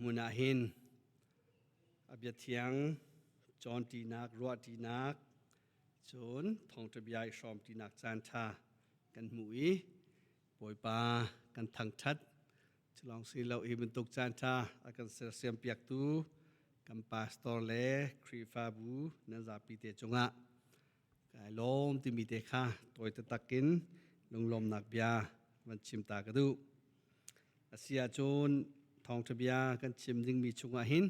hmun ah hin a bia thiang cawnṭinak, ruahṭinak, cun thawngṭha bia i hrawmṭinak caan ṭha kan hmuh i Bawipa kan thangṭhat. Culawng si lo hi bantuk caan ṭha a kan sersiam piaktu kan pastor le Khrihfabu nan zapi te cungah kai lawm timi te kha tawi taktak in lunglawmnak bia van chim ta ka duh. Asi ahcun thawngṭha bia kan chim dingmi chungah hin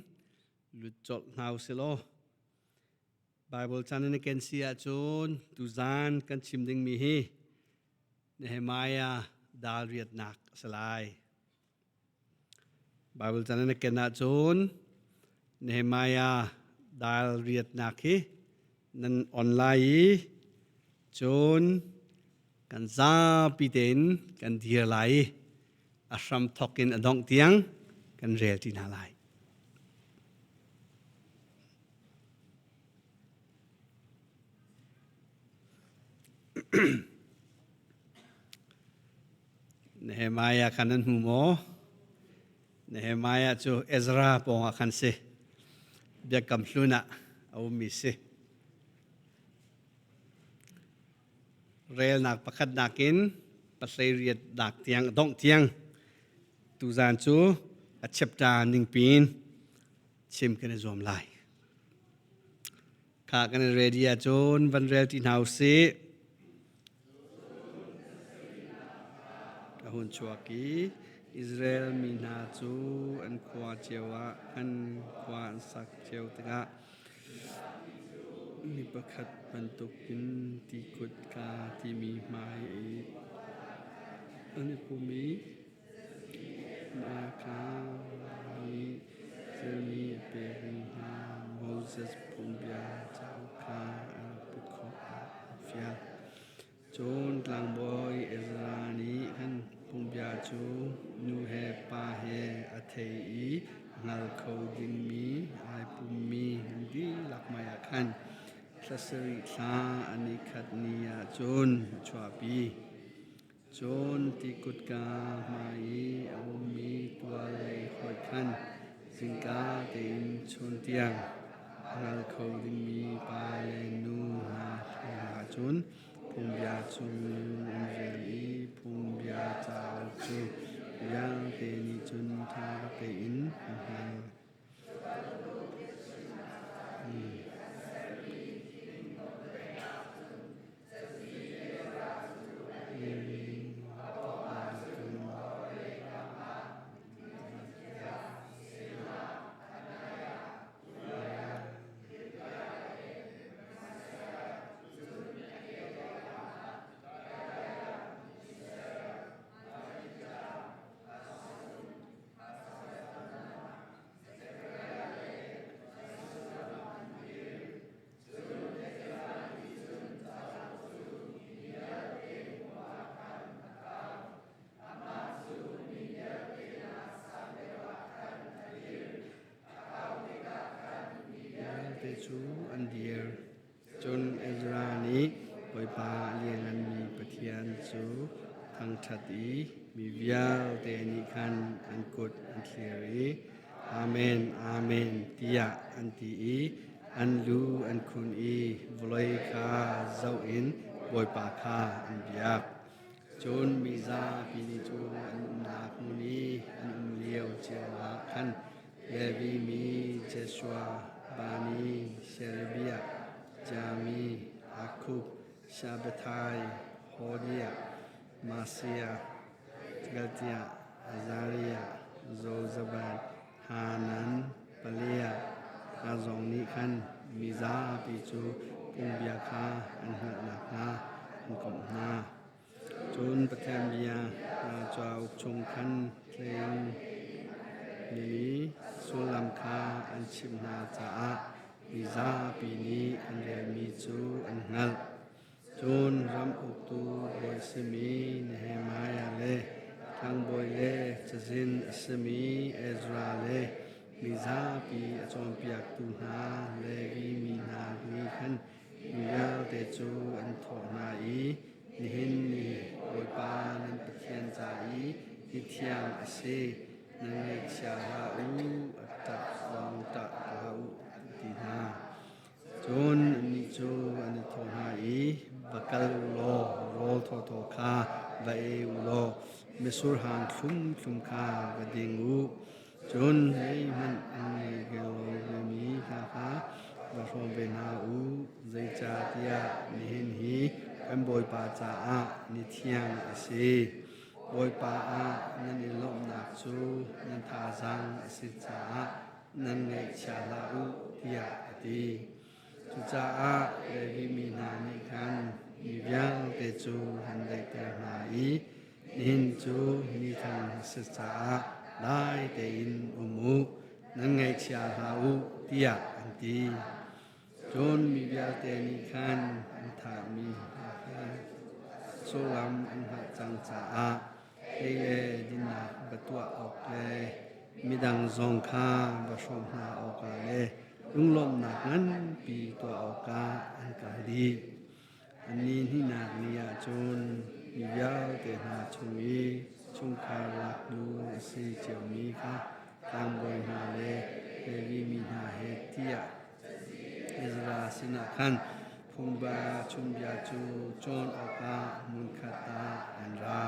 lut colh hna usih law Bible chan in ken si ahcun tuzan kan chim dingmi hi Nehemiah dal riatnak a si lai. Bible chan in ken ahcun Nehemiah dal riatnak hi nan on lai i cun kan zapi tein kan dir lai i a hram thawk in a dongh tiang kan rel ti hna lai. Nehemiah khan nan hmu maw? Nehemiah cu Ezra pawngah khan si. Biakam hlun ah a ummi si. Relnak pakhat nakin pasleiriat nak tiang dongh tiang tuzan cu a chapter ningpin chim kan i zuam lai. Kha kan i ready ahcun van rel ti hna usih. A hun chuak i Israel mi hna cu an khua cio ah an khua an sak cio tikah mi pakhat bantukin ti kutka timi hmai i an i pum i Nih thilmi a pekmi hna Moses phungbia cauk kha a rak put khawh ah a fial. Cun tlangbawi Ezra nih khan phungbia cu nu he pa he a thei i a hngal kho dingmi ai pummi dihlak hmaiah khan thla sarih thla a nikhat ni ah cun a chuahpi. Cun ti kutka hmai i a ummi tual lei hoih khan zingka tein chun tiang a ral kho dingmi pa le nu hna hleiah cun phungbia chung an rel i phungbia cauk cu vialte nih cun ṭha tein an hngalh. Vialte cu an dir. Cun Ezra nih Bawipa a liannganmi Pathian cu thangṭhat i mi vialte nih khan an kut an thlir i Amen, Amen tiah an ti i an lu an khun i vawlei kha zoh in Bawipa kha an biak. Cun mi zapi nih cu an umnak hmun i an um lio cio ah khan Levi mi Jeshua, Bani, Sherebiah, Jami, Akkub, Shabbethai, Hodiah, Masiah, Galtiah, Azariah, Jozabad, Hanan, Paliah hna zong nih khan mi zapi cu phungbia kha an hngalh nakhnga an komh hna. Cun Pathian bia hna cauk chung khan tleng i sullam kha an chimh hna caah mi zapi nih an relmi cu an hngalh. Cun ram uktu bawi simi Nehemiah le tlangbawi le cazin a simi Ezra le mizapi a cawnpiaktu hna Levi mi hna nih khan mi vialte cu an thawh hna i, Nihin ni Bawipa nan Pathian ca i ni thiang a si, nan ngaihchia hlah u. va ei u law mitsur hang thlumthlum kha va ding u. Cun zeihmanh an ngei lo vemi hna kha va hrawm ve hna u, zeicahtiah nihin hi kan Bawipa caah ni thiang a si. Bawipa ah nan i lawmhnak cu nan thazaang a si caah nan ngaihchia hlah u, tiah a ti. Cucaah Levi mi hna nih khan mi vialte cu an daihter hna i nihin cu ni thang a si caah dai tein um u, nan ngaihchia hlah u, tiah an ti. Cun mi vialte nih khan an thahmi hna kha sullam an hngalh cang caah ei le dinnak va tuah awk le midang zong kha va hrawm hna awkah le lunglawmhnak nganpi tuah awkah an kal dih. An ni hnihnak ni ah cun mi vialte hna chung i chungkhar lak lu a si ciomi kha tlangbawi hna le Levi mi hna he tiah Ezra sinah khan phungba chunbia cu cawn awkah hmunkhat ah an ra.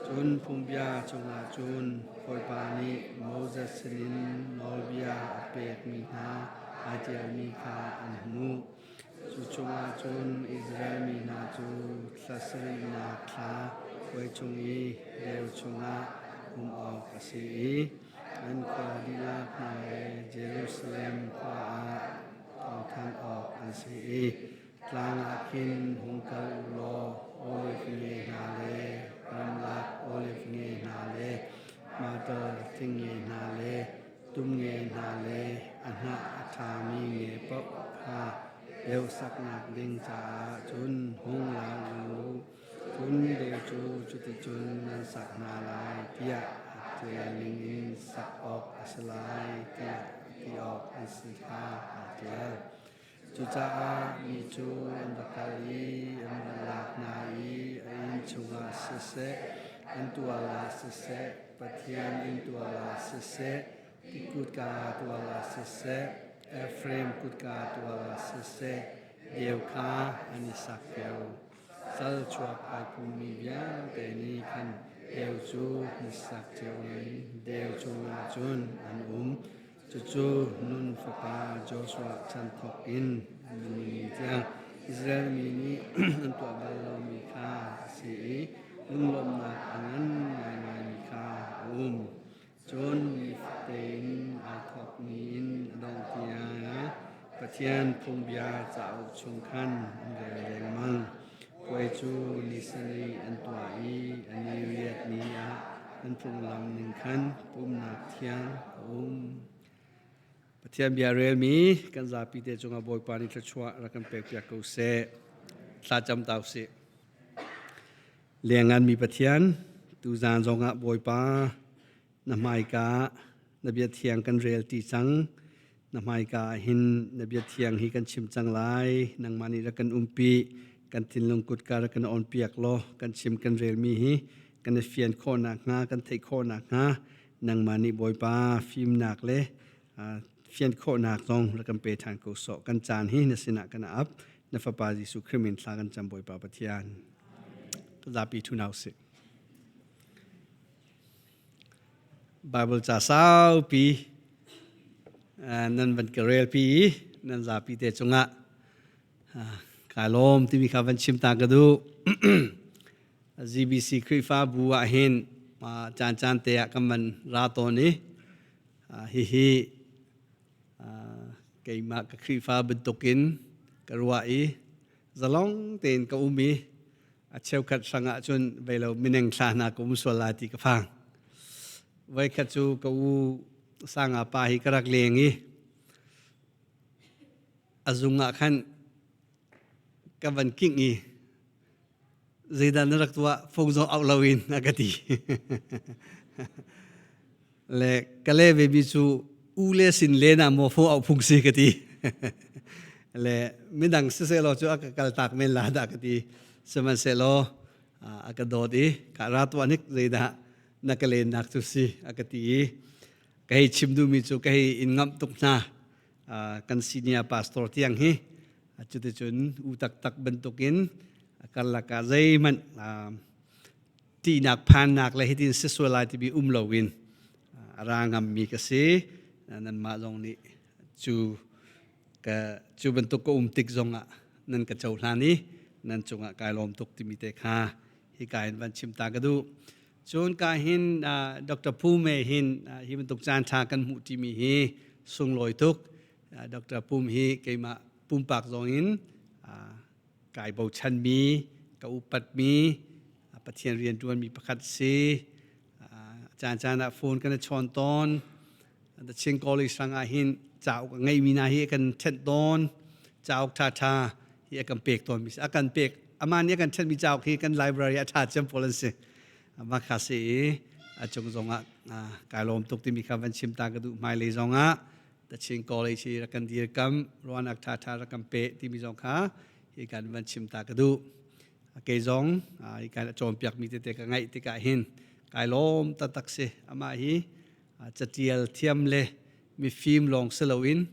Cun phungbia chungah cun Bawipa nih Moses sinin nawlbia a pekmi hna aa ṭialmi kha an hmuh. Cu chungah cun Israel mi hna cu thla sarihnak thla puai chung i deu chungah um awk a si i an khua dihlak hna le Jerusalem khua ah thawngthanh awk an si i tlang ah khin hung kal u law oliv nge hna le ramlak oliv nge hna le myrtle thing nge hna le tum nge hna le a hnah a ṭhami nge paoh kha deu saknak ding caah cun hung la u. Cun deu cu cuticun nan sak hna lai tiah a ṭial ningin sak awk a si lai tiah ti awk an si kha aa ṭial. Cucaah mi cu an va kal i an va lak hna i a inn chungah siseh, an tual ah siseh, Pathian inn tual ah siseh, ti kutka tual ah siseh, Efraim kutka tual ah siseh, deu kha an i sak cio. Sal chuak ai pummi vialte nih khan deu cu hnisak cio in deu chungah cun an um. Cucu Nun fapa Joshua chan thawk in ni tiang Israel mi nih an tuah bal lomi kha a si i lunglawmhnak a ngan ngaingaimi kha a um. Cun nifate in aa thawkmi in a dongh tiang Pathian phungbia cauk chung khan an rel lengmang. Puai cu ni sarih an tuah i a ni riat ni ah an phunglam ning khan pumhnak thiang a um. Pathian bia relmi kan zapi te cungah Bawipa nih thluachuah rak kan pekpiak ko seh. Thla cam ta usih. Liannganmi Pathian, tuzaan zongah Bawipa na hmaika na bia thiang kan rel ti cang. Na hmaika ah hin na bia thiang hi kan chim cang lai. Nangmah nih rak kan umpi, kan thinlung kutka rak kan awnpiak law kan chim kan relmi hi kan i fian khawh nakhnga, kan theih khawh nakhnga nangmah nih Bawipa fimnak le fian khawhnak zong rak kan pe ṭhan ko sawh. Kan caan hi na sinah kan ap. Na Fapa Jesuh Khrih min thla kan cam Bawipa Pathian. Zapi thu hna usih. Bible ca saupi nan van ka relpi i nan zapi te cungah kai lawm timi kha van chim ta ka duh. GBC Khrihfabu ah hin caan caan te ah kan van ra tawn i hihi keimah ka Khrihfa bantukin ka ruah i zalong tein ka um i a cheukhat hrangah cun veilo mineng thla hna ka um sual lai ti ka phang. Voikhat cu ka u sanga pa hi ka rak leng i a zung ah khan ka van kingh i zeidah na rak tuah phone zong auh loin a ka ti. Le ka le ve mi cu u le sin le na maw phone auh phung si ka ti. Le midang siseh law cu a ka kal tak men la dah ka ti. Sihmanhsehlaw a ka dawt i ka ra tuah nik zeidah na ka lennak cu si a ka ti i ka hei chim duhmi cu ka hei in ngamh tuk hna. Kan senior pastor tiang hi cuticun u taktak bantukin karlak ah zeihmanh. Ṭihnak phannak le hitin si sual lai timi um loin a ra ngammi ka si. Nanmah zong nih cu ka cu bantuk ka um tik zongah nan ka cohlan i nan cungah kai lawm tuk timi te kha hika in van chim ta ka duh. Cun ka hin Dr. Phu Me hin hi bantuk caan ṭha kan hmuh ṭimi hi sunglawi tuk. Dr. Pum hi keimah pumpak zong in kai bochanmi, ka upatmi, Pathian rianṭuanmi pakhat si. Caan caan ah phone kan i chawn tawn. The Chin College hrang ah hin cauk a ngeimi hna hi a kan ṭhenh tawn. Cauk ṭhaṭha hi a kan pek tawnmi si. A kan pek amah nih a kan ṭhenhmi cauk hi kan library ah a ṭha cem pawl an si. Mah kha si i a cung zongah kai lawm tuk timi kha van chim ta ka duh. Hmailei zongah The Chin College hi rak kan dirkamh, ruahnak ṭhaṭha rak kan pe timi zong kha hi kan van chim ta ka duh. Kei zong hi kan a cawnpiakmi tete ka ngaih tikah hin kai lawm taktak si. Amah hi catial thiam le mifim lawng si loin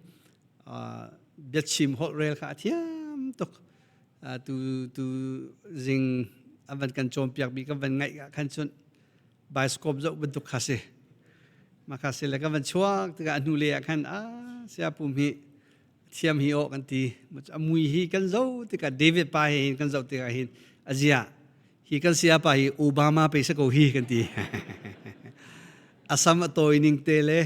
biachim holhrel kha a thiam tuk. Tu tu zing a van kan cawnpiakmi kan van ngaih ah khan cun bioscope zoh bantuk kha si. Mah kha si le kan van chuak tikah a hnulei ah khan ah saya pum hi thiam hi aw kan ti. A mui hi kan zoh tikah David pa he hin kan zoh tikah hin a zia hi kan saya pa hi Obama pe sa ko hi kan ti. A sam a tawi ning te le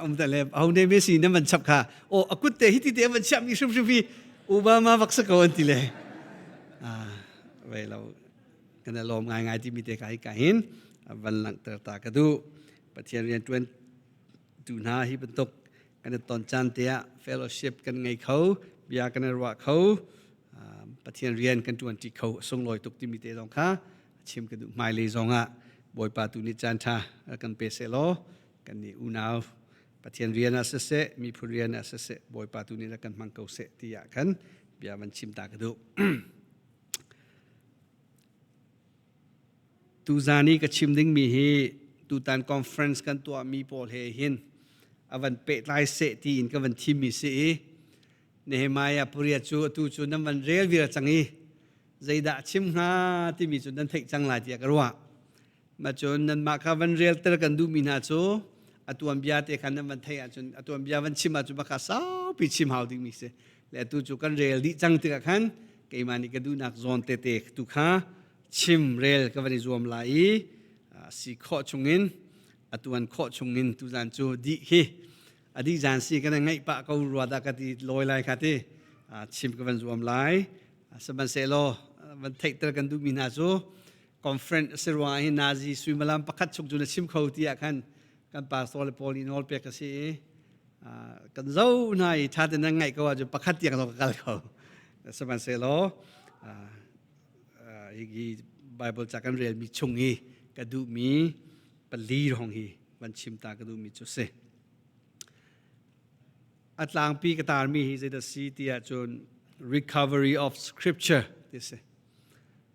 um te le ho ne me si nan van chap kha o a kut te hi ti te van chiap mi hrim hrim hi Obama vak sa ko an ti le ah vei lo kan i lawm ngaingai timi te ka hi ka hin van langhter ta ka duh. Pathian rian ṭuan tu hna hi bantuk kan i ton caan te ah fellowship kan ngei kho, bia kan i ruah kho, Pathian rian kan ṭuan ṭi kho sunglawi tuk timi te zong kha chim ka duh. Hmailei zong ah Bawipa tu nih caan ṭha kan pe seh law kan nih unau Pathian rian ah siseh, miphun rian ah siseh, Bawipa tu nih kan hmang ko seh tiah khan bia van chim ta ka duh. Tuzan i ka chim dingmi hi tutan conference kan tuahmi pawl he hin a van pehtlai seh tiin ka van thimmi si i Nehemiah pariat cu atu cu nan van rel vial cang i zeidah chim hnga timi cu nan theih cang lai tiah ka ruah. Mah cun nanmah kha van relter kan duhmi hna cu a tuanbia te khan nan van theih ahcun a tuanbia van chim ahcun baka saupi chim hau dingmi si. Le atu cu kan rel dih cang tikah khan keimah nih ka duhnak zawn tete tu kha chim rel ka van i zuam lai i si khawh chungin a tuan khawh chungin tuzan cu dih khi a dih zan si kan ngaih pah ko rua dah ka ti lawi lai kha ti chim ka van zuam lai. Sihmanhsehlaw van theihter kan duhmi hna cu conference a si ruangah hin nazi suimilam pakhat chung cu na chim kho ti ah khan kan pastor le pawl nih nawl pek a si i kan zo hna i ṭha tein nan ngaih ko ahcun pakhat tiang zong ka kal kho. Sihmanhsehlaw hi Bible ca kan relmi chung hi ka duhmi pali hrawng hi van chim ta ka duhmi cu si. A tlangpi ka tarmi hi zeidah si ti ahcun recovery of scripture ti si.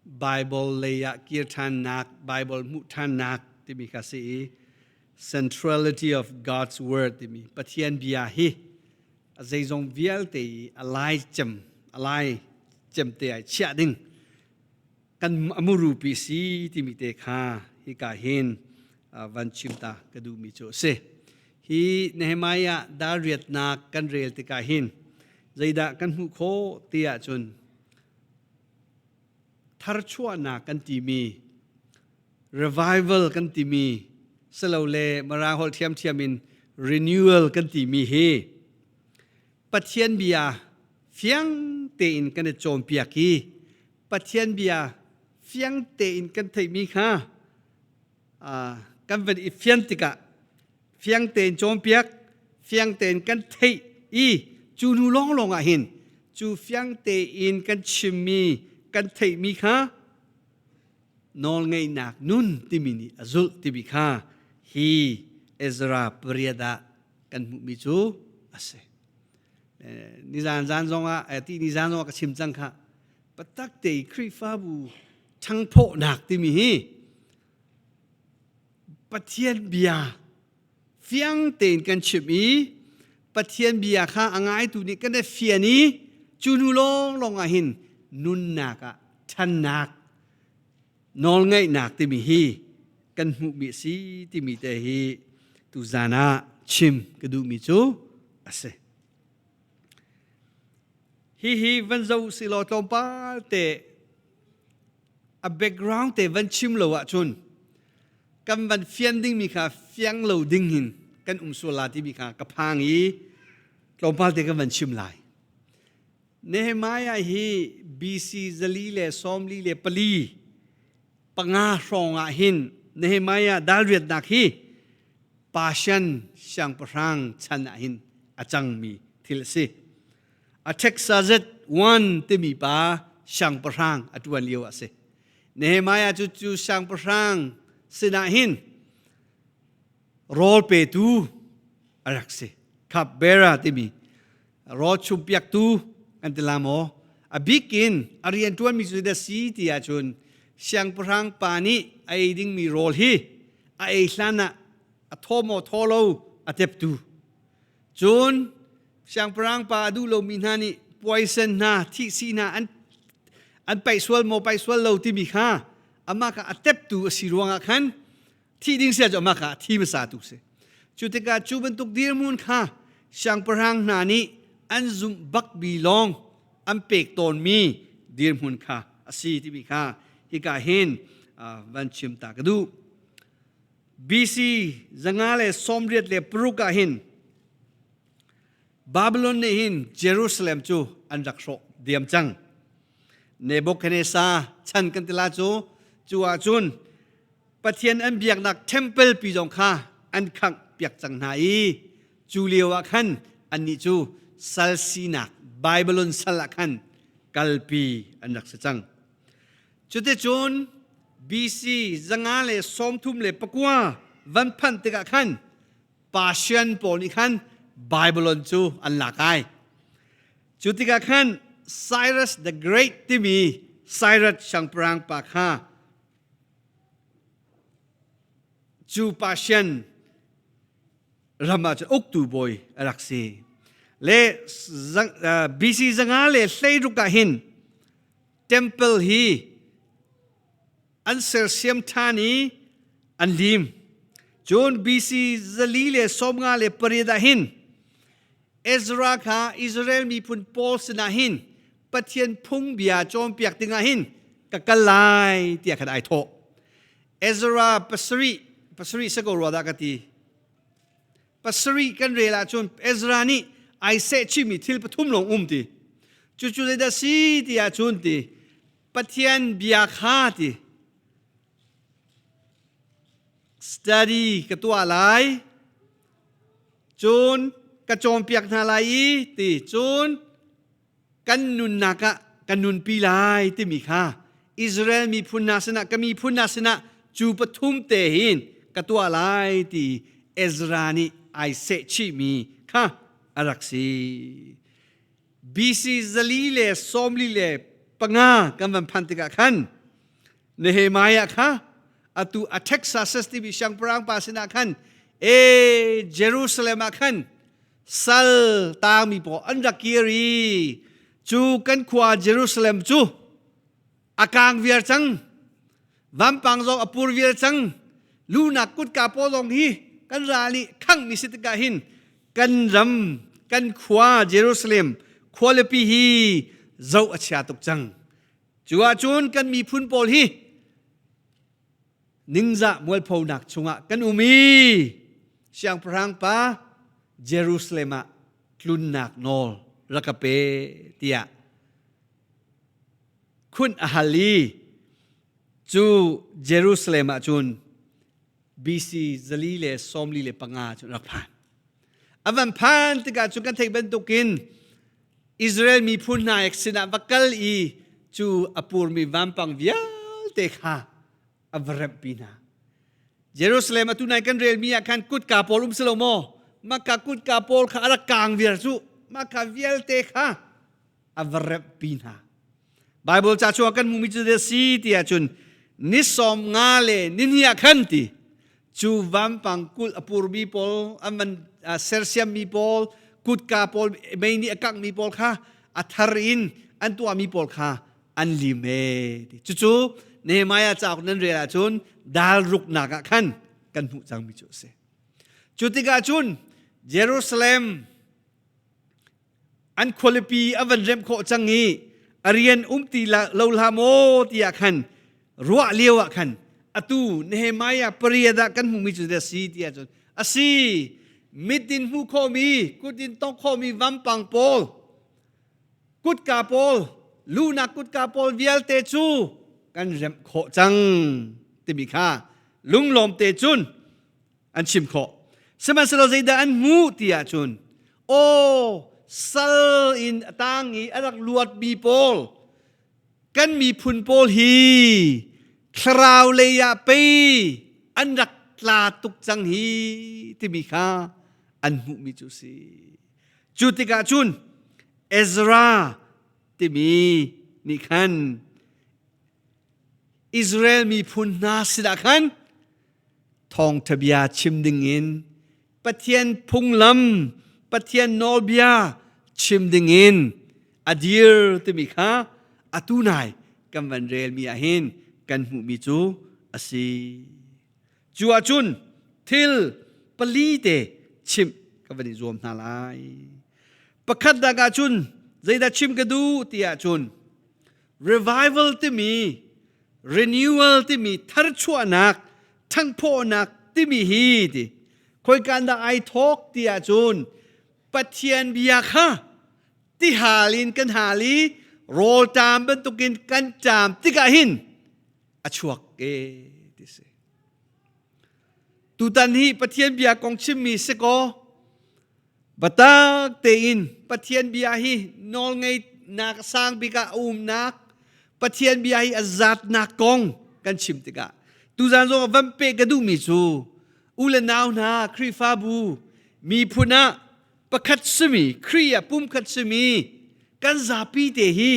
Bible lei ah kir ṭhannak, Bible hmuh ṭhannak timi kha si i centrality of God's word timi Pathian bia hi a zeizong vialte i a lai cem a lai cem te ai chiah ding kan a murupi si timi te kha hika hin van chim ta ka duhmi cu a si. Hi Nehemiah dariatnak kan rel tikah hin zeidah kan hmuh khawh ti ahcun tharchuahnak kan timi revival kan timi silole Mirang holh ṭhiamṭhiam in renewal kan timi hi Pathian bia fiang tein kan i cawnpiak i Pathian bia fiang tein kan theihmi kha kan van i fian tikah fiang tein cawnpiak, fiang tein kan theih i cu hnu lawnglawng ah hin cu fiang tein kan chimmi kan theihmi kha nawlngeihnak nun timi nih a zulh timi kha hi Ezra pariat ah kan hmuhmi cu a si. Nizan zan zongah ti nizan zongah ka chim cang kha patak te Khrihfabu ṭhangphawhnak timi hi Pathian bia fiang tein kan chim i Pathian bia kha a ngaitu nih kan i fian i cu hnu lawnglawng ah hin nunnak ah ṭhannak. Nawlngaihnak timi hi kan hmuhmi a si timi te hi tuzan ah chim ka duhmi cu a si. Hihi van zoh silaw tlawmpal te a background te van chim lo ahcun kan van fian dingmi kha fiang lo ding hin kan um sual la timi kha ka phang i tlawmpal te kan van chim lai. Nehemiah hi BC 444 hrawng ah hin Nehemiah dalriatnak hi Persian siangpahrang chan ah hin a cangmi thil a si. Artaxerxes I timi pa siangpahrang a ṭuan lio a si. Nehemiah cu cu siangpahrang sinah hin rawl petu a rak si. Cupbearer timi rawl chumpiaktu kan ti la maw? A bik in a rianṭuanmi cu zeidah si ti ahcun siangpahrang pa nih a ei dingmi rawl hi a ei hlan ah a thaw maw thaw lo a teptu. Cun siangpahrang pa a duh lomi hna nih poison hna thihsi hna an an paih sual maw paih sual lo timi kha amah kha a teptu a si ruangah khan thih ding sia cu amah kha a thi hmasa tu si. Cu tikah cu bantuk dirhmun kha siangpahrang hna nih an zumh bak bi lawng an pek tawnmi dirhmun kha a si timi kha hika hin van chim ta ka duh. BC 586 ah hin Babylon nih hin Jerusalem cu an rak hrawh diam cang. Nebuchadnezzar chan kan ti la cu cu ahcun Pathian an biaknak temple pi zong kha an khangh piak cang hna i cu lio ah khan annih cu sal sinak Babylon sal ah khan kalpi an rak si cang. Cuticun BC 539 van phanh tikah khan Persian pawl nih khan Babylon cu an lak ai. Cu tikah khan Cyrus the Great timi Cyrus siangpahrang pa kha cu Persian ram ah cun uktu bawi a rak si. Le BC 516 ah hin temple hi an sersiam ṭhan i an lim. Cun BC 458 ah hin Ezra kha Israel miphun pawl sinah hin Pathian phungbia cawnpiak dingah hin ka kal lai tiah khan ai thawh. Ezra pasarih pasarih sako rua dah ka ti. Pasarih kan rel ahcun Ezra nih ai sehchihmi thil pathum lawng um ti. Cucu zeidah si ti ahcun ti Pathian bia kha ti study ka tuah lai cun ka cawnpiak hna lai i ti cun kan nunnak ah kan nunpi lai timi kha Israel miphun hna sinah ka miphun hna sinah cu pathum te hin ka tuah lai ti Ezra nih ai sehchihmi kha a rak si. BC 445 kan van phan tikah khan Nehemiah kha atu a Texas timi siangpahrang pa sinah khan e Jerusalem ah khan sal tangmi pawl an rak kir i cu kan khua Jerusalem cu a kang viar cang vampang zong a pur viar cang lunak kutka pawl zong hi kan ral nih khangmi si tikah hin kan ram kan khua Jerusalem khualipi hi zoh a chia tuk cang cu ahcun kan miphun pawl hi ningzah mualphonak chungah kan um i siangpahrang pa Jerusalem ah tlunnak nawl rak ka pe tiah khunh a hal i cu Jerusalem ah cun BC 445 cu rak phan. A van phan tikah cu kan theih bantukin Israel miphun hna sinah va kal i cu a purmi vampang vialte kha a va remhpi hna. Jerusalem atu nai kan relmi ah khan kutka pawl um si lo maw? Maka kutka pawl kha a rak kaang viar cu. Maka vialte kha a va remhpi hna. Bible ca chung ah kan hmuhmi cu a si ti ahcun ni sawm nga le ni hnih ah khan ti cu vampang kulh a purmi pawl an van sersiammi pawl kutka pawl mei nih a kanghmi pawl kha a thar in an tuahmi pawl kha an lim ee ti cucu. Nehemiah cauk nan rel ahcun dal ruknak ah khan kan hmuh cangmi cu a si. Cu tikah cun Jerusalem an khualipi a van remh khawh cang i a rian um ti lo hlah maw tiah khan ruah lio ah khan atu Nehemiah pariat ah kan hmuhmi cu a si tiah cun a si mit in hmuh khawhmi kut in tongh khawhmi vampang pawl kutka pawl luhnak kutka pawl vialte cu kan remh khawh cang timi kha lunglawm te cun an chim khawh. Sihmanhsehlaw zeidah an hmuh ti ahcun aw sal in a tang i a rak luatmi pawl kan miphun pawl hi thlarau lei ah pei an rak tla tuk cang hi timi kha an hmuhmi cu si. Cu tikah cun Ezra timi nih khan Israel miphun hna sinah khan thawngṭha bia chim dingin Pathian phunglam, Pathian nawlbia chim dingin a dir timi kha atu nai kan van relmi ah hin kan hmuhmi cu a si. Cu ahcun thil pali te chimh ka van i zuam hna lai. Pakhat nak ahcun zeidah chim ka duh ti ahcun revival timi renewal timi tharchuahnak ṭhanghphawhnak timi hi ti khoikan dah ai thawk ti ahcun Pathian bia kha tihal in kan hal i rawlṭam bantukin kan ṭam tikah hin a chuak e ti si. Tutan hi Pathian bia kong chimmi si kaw Biatak tein Pathian bia hi nawlngeihnak sang bik ah a umnak, Pathian bia hi a zatnak kong kan chim tikah tuzan zong van peh ka duhmi cu u le nau hna Khrihfabu miphun ah pakhat simi Khrih ah pumkhat simi kan zapi te hi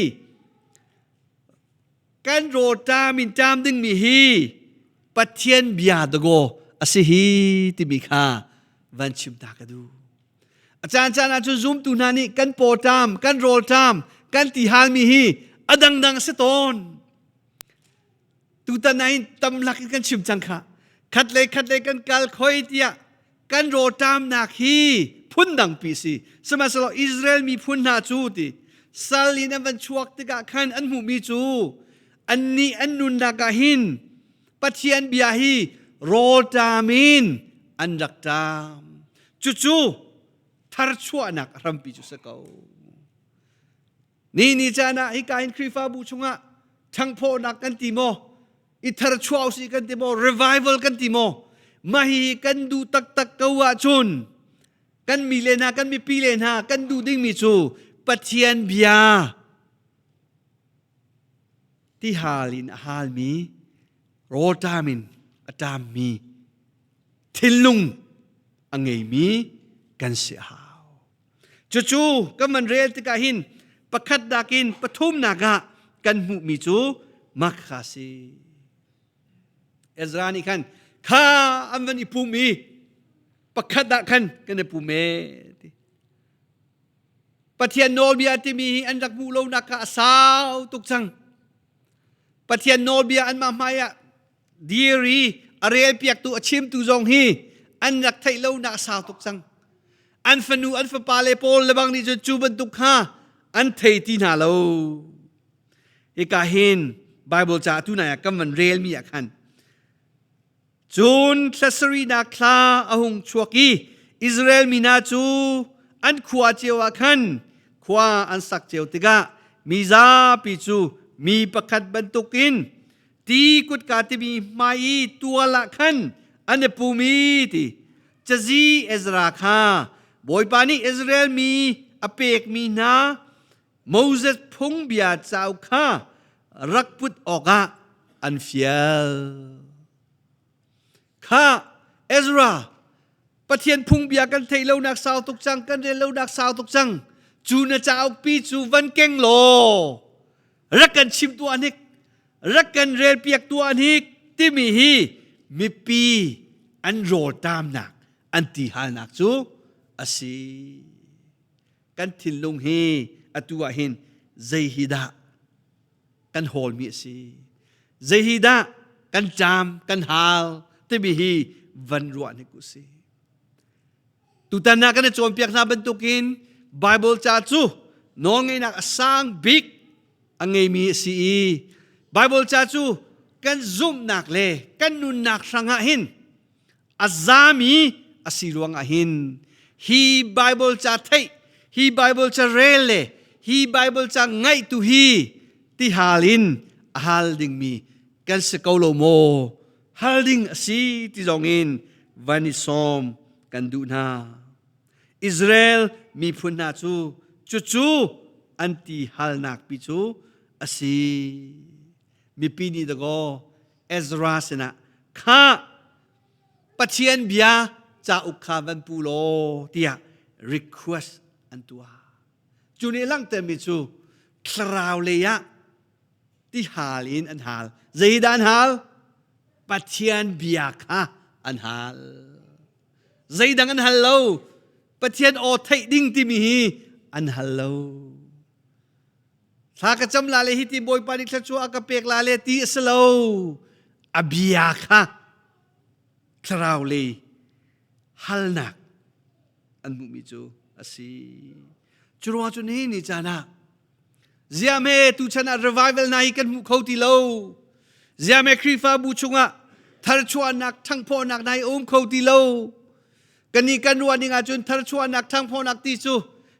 kan rawṭam in ṭam dingmi hi Pathian bia dago a si hi timi kha van chim ta ka duh. A caan caan ah cun zumtu hna nih kan pawṭam, kan rawlṭam, kan ti halmi hi a dangdang a si tawn. Tutan ah hin tamlak in kan chim cang kha. Khat le khat le kan kal khoi tiah kan rawṭamnak hi phundang pi si. Sihmanhsehlaw Israel miphun hna cu ti sal in an van chuak tikah khan an hmuhmi cu annih an nunnak ah hin Pathian bia hi rawlṭam in an rak ṭam. Cucu tharchuahnak a hrampi cu si ko. Ni ni caan ah hika hin Khrihfabu chungah ṭhangphawhnak kan ti maw, i tharchuah usih kan ti maw, revival kan ti maw, mah hi kan duh taktak ko ahcun kan mi le hna, kan mipi le hna kan duh dingmi cu Pathian bia tihal in a halmi, rawlṭam in a ṭammi, thinlung a ngeimi kan si a hau. Cucu kan van rel tikah hin pakhat nakin pathumnak ah kan hmuhmi cu makha si. Ezra nih khan kha an van i pum i pakhat ah khan kan i pum e ti. Pathian nawlbia timi hi an rak hmuh lonak kha a sau tuk cang. Pathian nawlbia anmah hmai ah dir i a relpiaktu a chimtu zong hi an rak theih lonak a sau tuk cang. An fanu an fapa le pawl le bang nih cun cu bantuk kha an thei ti hna lo. Hika hin Bible ca tu nai ah kan van relmi ah khan cun thlasarinak thla a hung chuak i Israel mi hna cu an khua cio ah khan khua an sak cio tikah mi zapi cu mi pakhat bantukin ti kutka timi hmai i tual ah khan an i pum i ti cazi Ezra kha Bawipa nih Israel mi a pekmi hna Moses phungbia cauk kha rak put awkah an fial. Kha Ezra Pathian phungbia kan theih lonak sau tuk cang kan rel lonak sau tuk cang cu na cauk pi cu van keng law rak kan chim tuah hnik rak kan rel piak tuah hnik timi hi mipi an rawltamnak an ti halnak cu a si kan thinlung hi atu ah hin zei hi dah kan hawlmi a si. Zei hi dah kan caam kan hal timi hi van ruah hnik u si. Tutan ah kan i cawnpiak hna bantukin Bible ca cu nawlngeihnak a sang bik a ngeimi a si i Bible ca cu kan zumhnak le kan nunnak hrangah hin a zami a si ruangah hin hi Bible ca theih hi Bible ca rel le hi Bible ca ngaih tu hi tihal in a hal dingmi kan si ko lo maw hal ding a si ti zong in van i sawm kan duh hna Israel miphun hna cu cucu an ti halnak pi cu a si mipi nih dakaw Ezra sinah kha Pathian bia cauk kha van pu law tiah request an tuah. Cu nih langhtermi cu thlarau lei ah ti hal in an hal. Zeidah an hal? Pathian bia kha an hal. Zeidang an hal lo. Pathian aw theih ding timi hi an hal lo. Thla ka cam la le hi ti Bawipa nih thluachuah a ka pek la le ti a si lo. A bia kha thlarau lei halnak an hmuhmi cu a si. Cu ruangah cu nihin ni caan ah ziame tuchan ah revival hna hi kan hmu kho ti lo. Ziame Khrihfabu chungah tharchuahnak ṭhanghphawhnak hna hi a um kho ti lo. Kannih kan ruah ning ahcun tharchuahnak ṭhanghphawhnak ti cu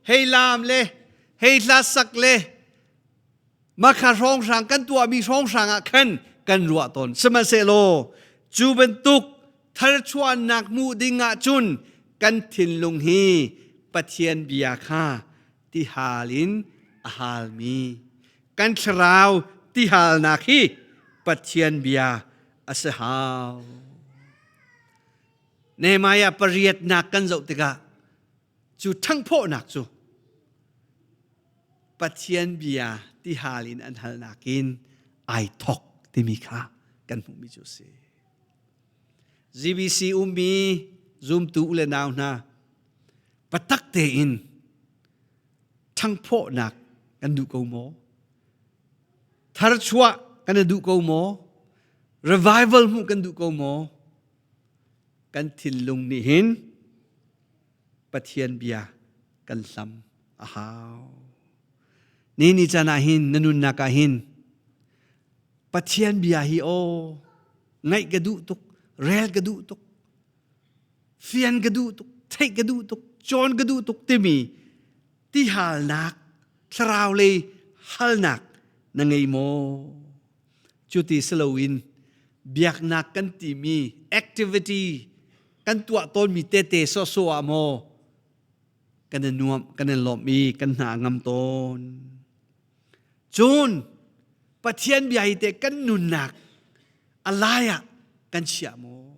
hei laam le hei hla sak le makha hrawnghrang kan tuahmi hrawnghrang ah khan kan ruah tawn. Sihmanhsehlaw cu bantuk tharchuahnak hmuh ding ahcun kan thinlung hi Pathian bia kha tihal in a halmi kan thlarau tihalnak hi Pathian bia a si hau. Nehemiah pariatnak kan zoh tikah cu ṭhanghphawhnak cu Pathian bia tihal in an halnak in ai thok timi kha kan hmuhmi cu a si. GBC ummi zumtu u le nau hna patak tein ṭhanghphawhnak kan duh ko maw? Tharchuah kan duh ko maw? Revival hmuh kan duh ko maw? Kan thinlung nih hin Pathian bia kan hlam a hau. Ni ni caan ah hin na nunnak ah hin Pathian bia hi aw ngaih ka duh tuk, rel ka duh tuk, fian ka duh tuk, theih ka duh tuk, cawn ka duh tuk timi tihalnak, thlarau lei halnak na ngei maw? Cuti si loin biaknak kan timi activity kan tuah tawnmi tete sawhsawh ah maw kan i nuam kan i lawmh i kan hna a ngam tawn. Cun Pathian bia hi teh kan nunnak a lai ah kan chiah maw?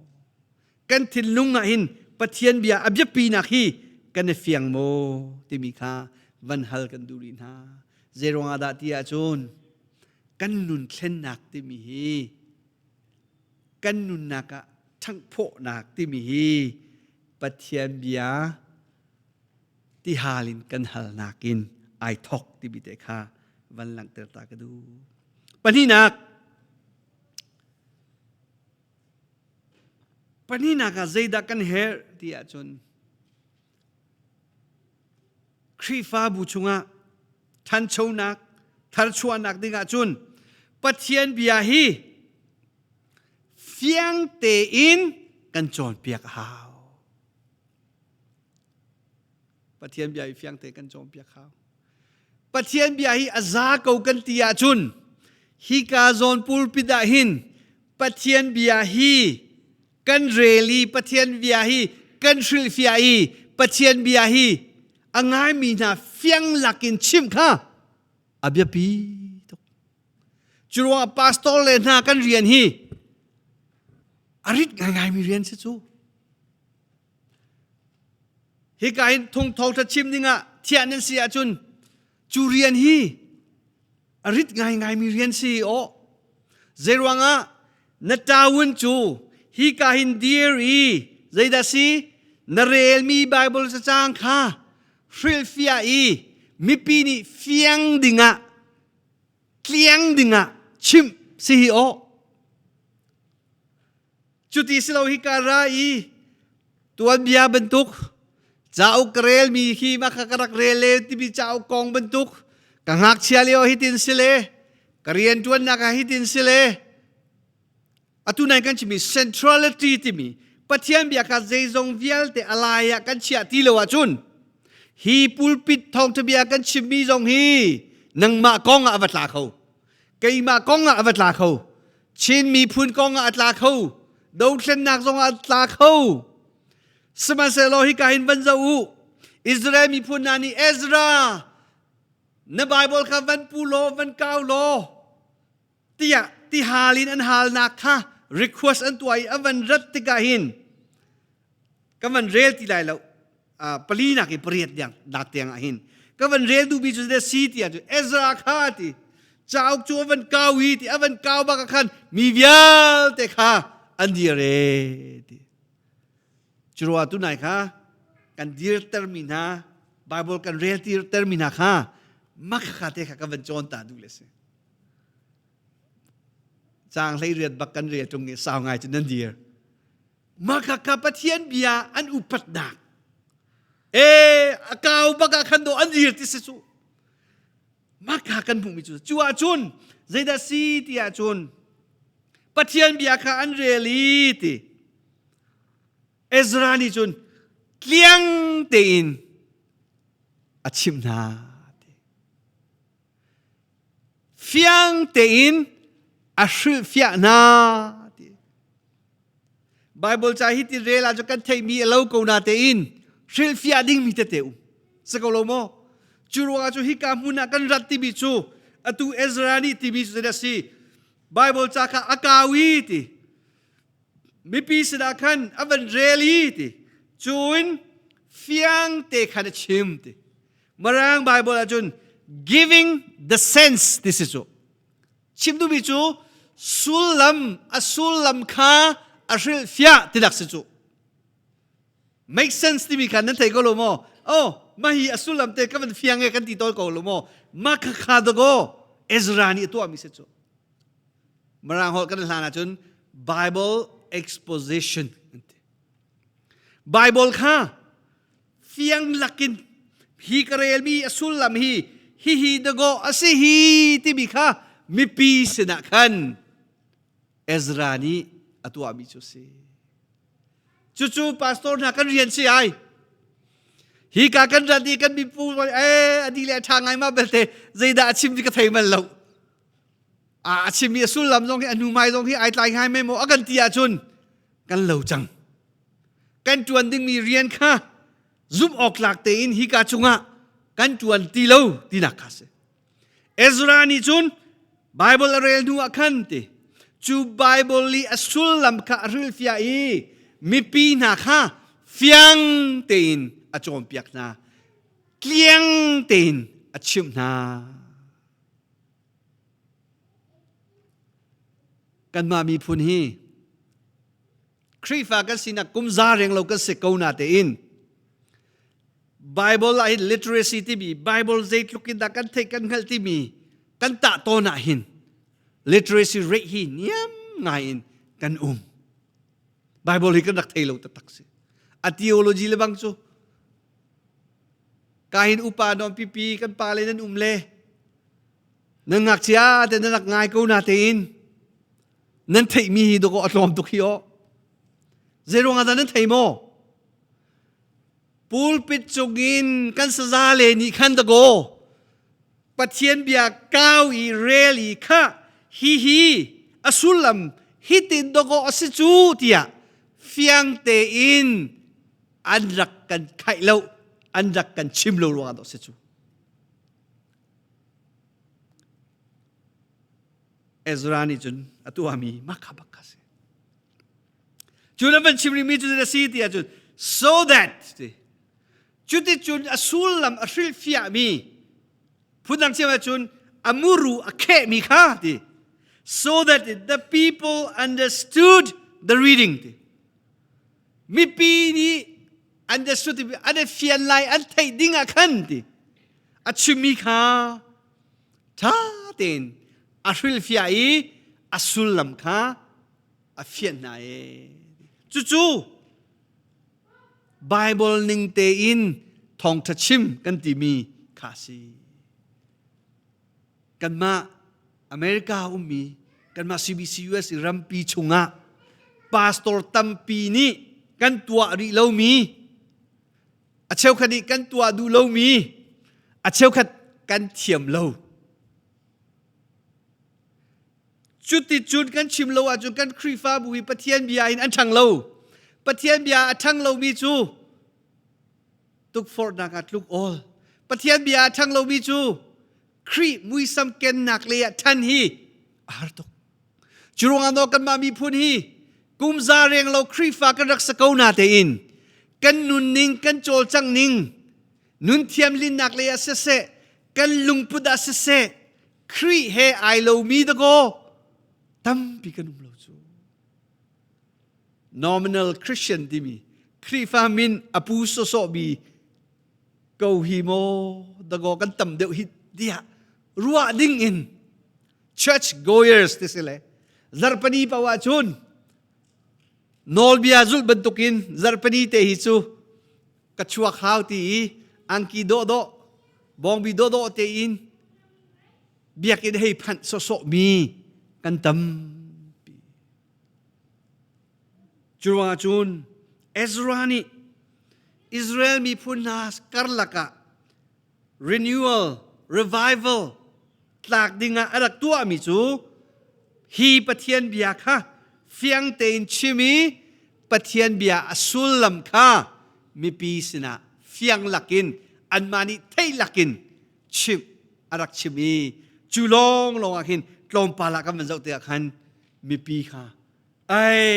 Kan thinlung ah hin Pathian bia a biapinak hi kan i fiang maw timi kha van hal kan duh rih hna. Zeiruang ah dah ti ahcun kan nun thlennak timi hi kan nunnak ah ṭhanghphawhnak timi hi Pathian bia tihal in kan halnak in ai thok timi te kha van langhter ta ka duh. Pahnihnak Pahnihnak ah zeidah kan herh ti ahcun Khrihfabu chungah ṭhanchonak, tharchuahnak ding ahcun Pathian bia hi fiang tein kan cawnpiak a hau. Pathian bia hi fiang tein kan cawnpiak hau. Pathian bia hi a za ko kan ti ahcun hika zawn pulpit ah hin Pathian bia hi kan rel i Pathian bia hi kan hrilhfiah i Pathian bia hi a ngaimi hna fiang lakin chimh kha a biapi tuk. Cu ruangah pastor le hna kan rian hi a rit ngaingaimi rian si cu. Hika hin thungtho chim dingah thiah nan si ahcun cu rian hi a rit ngaingaimi rian si aw. Zeiruangah na tawun cu hika hin dir i zeidah si na relmi Bible cacang kha hrilhfiah i mipi nih fiang dingah tliang dingah chimh si hi aw. Cuti si lo hi ka ra i tuanbia bantuk cauk ka relmi hi mah kha ka rak rel le timi cauk kong bantuk ka ngakchia lio hitin si le ka rianṭuannak ah hitin si le atu nai kan chimmi centrality timi Pathian bia kha zeizong vialte a lai ah kan chiah ti lo ahcun hi pulpit thawngṭha bia kan chimmi zong hi nangmah kong ah a va tla kho keimah kong ah a va tla kho Chin miphun kong ah a tla kho dothlennak zong ah a tla kho sihmanhsehlaw hika hin van zoh u Israel miphun hna nih Ezra na Bible kha van pu law van kau law tiah ti hal in an halnak kha request an tuah i a van rat tikah hin ka van rel ti lai lo pali nak i pariat tiang dak tiang ah hin ka van rel duhmi cu zeidah si tiah cu Ezra kha ti cauk cu a van kau i ti a van kau bak ah khan mi vialte kha an dir e ti Curuah tunai kha kan dirtermi hna Bible kan rel termi hna kha makha te kha ka van cawn ta duh le si Caang 18 bak kan rel ṭung i sau ngai cu nan dir. Mah kha Pathian bia an upatnak. E a kau bak ah khan do an dir ti si cu. Mah kha kan hmuhmi cu cu ahcun zeidah si ti ahcun Pathian bia kha an rel i ti. Ezra nih cun tliang tein a chimh hna. Fiang tein a hrilhfiah hna ti. Bible ca hi ti rel ah cu kan theihmi a lo ko na tein hrilhfiah dingmi tete um. Si ko lo maw? Cu ruangah cu hika hmun ah kan rat timi cu atu Ezra nih timi cu zeidah si? Bible ca kha a kau i ti. Mipi sinah khan a van rel i ti. Cun fiang te khan a chim ti. Mirang Bible ahcun giving the sense ti si cu. Chim duhmi cu sullam a sullam kha a hrilhfiah ti dak si cu. Make sense timi kha nan thei ko lo maw? Oh, mah hi a sullam te ka van fiang e kan ti tawn ko lo maw? Mah kha kha dakaw Ezra nih a tuahmi si cu. Mirang holh kan hlan ahcun Bible exposition an ti. Bible kha fiang lakin hi ka relmi a sullam hi hihi dagaw a si hi timi kha mipi sinah khan Ezra nih a tuahmi cu si. Cucu pastor hna kan rian si ai. Hi ka kan rat i kan mipu eh adi le a ṭha ngai ma belte zeidah a chim ti ka thei bal lo. A chimmi a sullam zong hi a hnu mai zong hi ai tlai ngai mai maw a kan ti ahcun kan lo cang. Kan ṭuan dingmi rian kha zumh awk tlak tein hika cungah kan ṭuan ti lo tinak kha si. Ezra nih cun Bible a rel hnu ah khan ti cu Bible i a sullam kha a hrilhfiah i mipi hna kha fiang tein a cawnpiak hna tliang tein a chimh hna. Kanmah miphun hi Khrihfa kan sinak kum za reng lo kan si ko na tein Bible ah hin literacy timi Bible zeitluk in dah kan theih kan hngalh timi kan tah tawn ah hin literacy rate hi niam ngai in kan um. Bible hi kan rak thei lo taktak si. A theology le bang cu kahin upa non pipi kan pa le nan um le nan ngakchia te nan rak ngai ko na tein nan theihmi hi dawkaw a tlawm tuk hi aw zei ruangah dah nan thei maw pulpit cungin kan saza le nih khan dakaw Pathian bia kau i rel i kha hi hi a sullam hitin dawkaw a si cu tiah fiang tein an rak kan khaih lo an rak kan chim lo ruangah dawh si cu Ezra nih cun a tuahmi mah kha bak kha si. Cu na van chim rihmi cu a si ti ahcun so that ti cuticun a sullam a hrilhfiahmi phundang chim ahcun a muru a khehmi kha ti so that the people understood the reading ti mipi nih understood ti an i fian lai an theih ding ah khan ti a chimmi kha ṭha tein a hrilhfiah i a sullam kha A fianh hna ee. Cucu Bible ning tein thawngṭha chim kan timi kha si. Kanmah America ummi kanmah CBCUS rampi chungah pastor tampi nih kan tuah rih lomi a cheukhat nih kan tuah duh lomi a cheukhat kan thiam lo cuticun kan chim lo ahcun kan Khrihfabu hi Pathian bia in an ṭhang lo Pathian bia a ṭhang lomi cu tukforhnak ah tluk awl Pathian bia a ṭhang lomi cu Khrih muisam kennak lei ah ṭhan hi a har tuk. Cu ruangah naw kanmah miphun hi kum za reng lo Khrihfa kan rak sa ko na tein kan nunning kan cawlcangh ning nun thiam linnak lei ah siseh kan lungput ah siseh Khrih he ai lomi dakaw tampi kan um lo cu. Nominal Christian timi Khrihfa min a pu sawsawhmi ko hi maw dagaw kan tam deuh hi tiah ruah ding in church goers ti si le zarpani paoh ah cun nawlbia zulh bantukin zarpani te hi cu ka chuak hau ti i angki dawhdawh bawngbi dawhdawh te in biakinn hei phanh sawsawh mi kan tampi Curuangah cun Ezra nih Israel miphun hna karlak ah renewal, revival tlak dingah a rak tuahmi cu hi Pathian bia kha fiang tein chim i Pathian bia a sullam kha mipi sinah fiang lakin anmah nih theih lakin chimh a rak chim i cu lawnglawng ah khin tlawmpal ah kan van zoh tikah khan mipi kha ai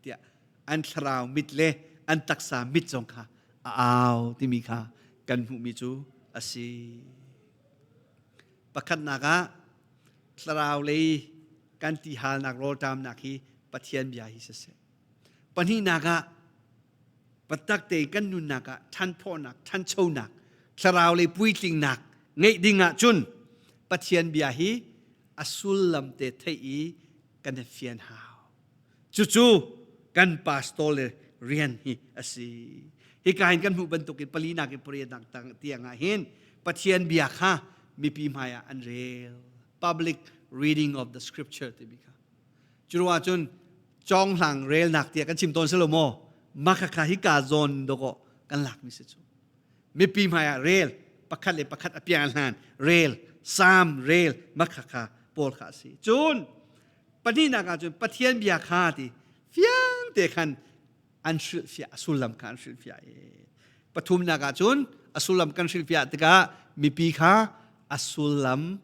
tiah an thlarau mit le an taksa mit zong kha a au timi kha kan hmuhmi cu a si. Pakhatnak ah thlarau lei kan ti halnak rawlṭamnak hi Pathian bia hi siseh. Pahnihnak ah patak te kan nunnak ah ṭhanphawhnak, ṭhanchonak, thlarau lei puitlingnak ngeih ding ah cun Pathian bia hi a sullam te theih i kan i fian hau. Cucu kan pastor le rian hi a si. Hika hin kan hmuh bantukin palinak in pariatnak tiang ah hin Pathian bia kha mipi hmaiah an rel. Public reading of the scripture timi kha. Curuah cun cawnghlang relnak tiah kan chim tawn si lo maw? Mah kha hika zawn dawkaw kan lakmi si cu. Mipi hmaiah rel, pakhat le pakhat a piang hlan rel, Salm rel, mah kha pawl kha a si. Cun pahnihnak ah cun Pathian bia kha ti fiang te khan an hrilhfiah a sullam kha an hrilhfiah i pathumnak ah cun a sullam kan hrilhfiah tikah mipi kha a sullam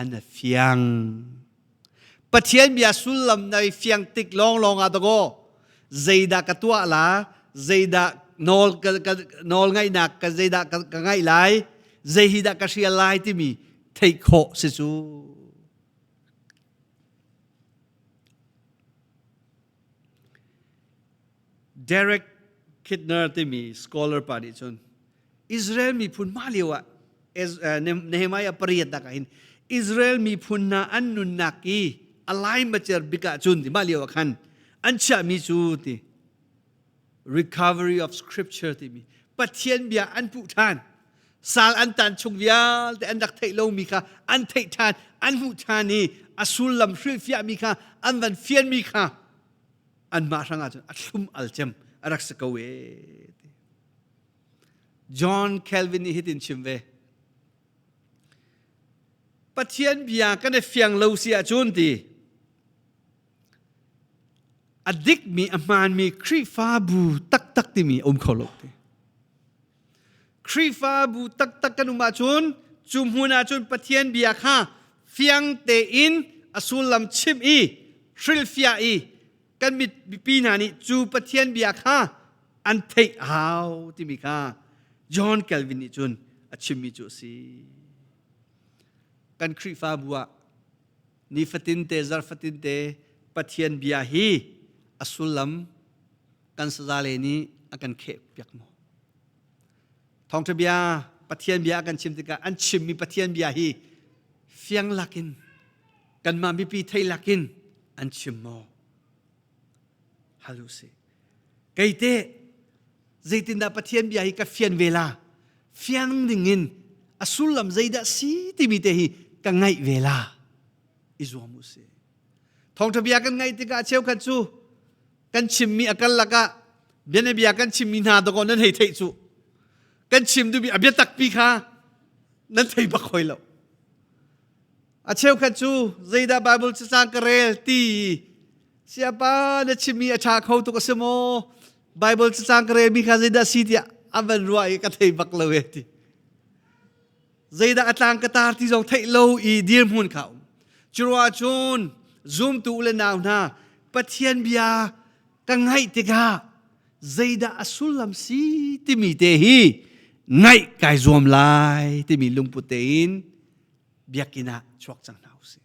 an fiang. Pathian bia sullam na i fiang tik lawnglawng ah dakaw zeidah ka tuah la zeidah nawl ka, ka, nawl ngaihnak ka zeidah ka, ka ngaih lai zei hi dah ka hrial lai timi theih khawh si cu. Derek Kidner timi scholar pa nih cun Israel miphun mah lio ah Nehemiah pariat nak ah hin Israel miphun hna an nunnak i a lai macer bik ah cun ti mah lio ah khan an chiahmi cu ti recovery of scripture timi Pathian bia an puh ṭhan sal an tan chung vialte an rak theih lomi kha an theih ṭhan an hmuh ṭhan i a sullam hrilhfiahmi kha an van fianmi kha anmah hrangah cun a thlum al cem a rak si ko ee John Calvin nih hitin chim ve Pathian bia kan i fiang lo si ahcun ti a dikmi a hmaanmi Khrihfabu taktak timi a um kho lo ti Khrihfabu taktak kan um ahcun cu hmun ahcun Pathian bia kha fiang tein a sullam chimh i hrilhfiah i kan mipi hna nih cu Pathian bia kha an theih a hau timi kha John Calvin nih cun a chimmi cu a si. Kan Khrihfabu ah nifatin te zarfatin te Pathian bia hi a sullam kan sazale nih a kan kheh piak maw? Thawngṭha bia Pathian bia a kan chim tikah an chimmi Pathian bia hi fiang lakin kanmah mipi thei lakin an chim maw? Hal u sih. Kei te zeitindah Pathian bia hi ka fian ve la? Fiang dingin a sullam zeidah si timi te hi ka ngaih ve la? I zuam u sih. Thawngṭha bia kan ngaih tikah cheukhat cu kan chimmi a kal lakah bianabia kan chimmi hna dakaw nan hei theih cu. Kan chim duhmi a biatakpi kha nan thei bak hoi lo. A cheukhat cu zeidah Bible cacang ka rel ti siapa na chimmi a ṭha kho tuk a si maw? Bible cacang ka relmi kha zeidah si tiah a van ruah i ka thei bak lo e ti. Zeidah a tlang ka tar ti zong theih lo i dirhmun kha um. Curuah cun zumtu u le nau hna Pathian bia ka ngaih tikah zeidah a sullam si timi te hi ngaih kai zuam lai timi lungput tein biakinn ah chuak cang hna usih.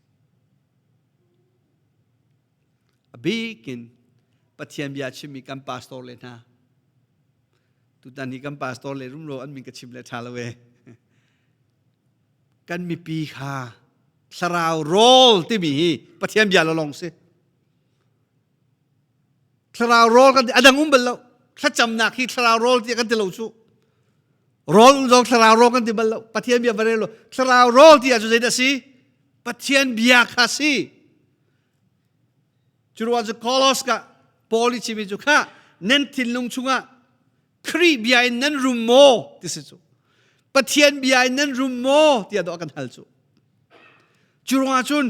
A bikin Pathian bia chimmi kan pastor le hna tutan hi kan pastor le rumro an min ka chim le ṭha lo e. Kan mipi kha thlarau rawl timi hi Pathian bia lawng si. Thlarau rawl kan ti a dang um bal lo. Thlacamnak hi thlarau rawl tiah kan ti lo cu. Rawl um zong thlarau rawl kan ti bal lo. Pathian bia va rel lo. Thlarau rawl ti ah cu zeidah si? Pathian bia kha si. Cu ruang cu Kolos ka Paul i chimi cu kha nan thinlung chungah Khrih bia in nan rum maw ti si cu. Pathian bia in nan rum maw tiah dawh kan hal cu. Cu ruangah cun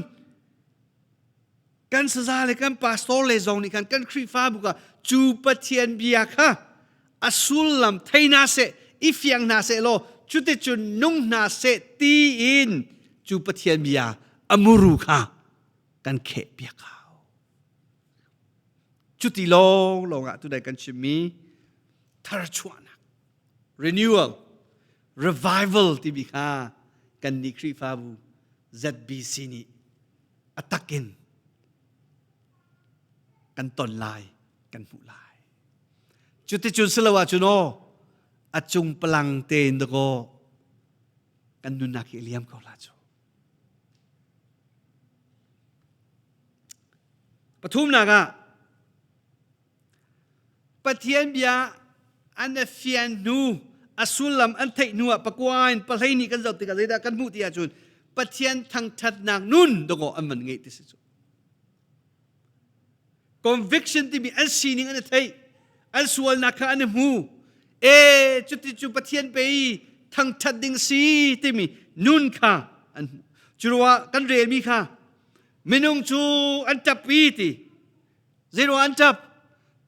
kan saza le kan pastor le zong nih khan kan Khrihfabu kha cu Pathian bia kha a sullam thei hna seh i fiang hna seh law cuticun nung hna seh tiin cu Pathian bia a muru kha kan kheh piak hau. Cuti lawng lawng ah tudai kan chimmi tharchuahnak renewal revival timi kha kan nih Khrihfabu ZBC nih a takin kan ton lai kan hmuh lai cuticun si lo ahcun aw a cung palang tein dakaw kan nunnak hi a liam ko la cu pathumnak ah Pathian bia an fian hnu a sullam an theih hnu ah pakua in pahlei nih kan zoh tikah zeidah kan hmuh ti ahcun Pathian thangṭhatnak nun dawkaw an van ngeih ti si cu. Conviction timi an sining an i theih an sualnak kha an i hmu e cuti cu Pathian pe i thangṭhat ding si timi nun kha an hmu. Cu ruangah kan relmi kha minung cu an ṭap i ti Zeiruang an ṭap?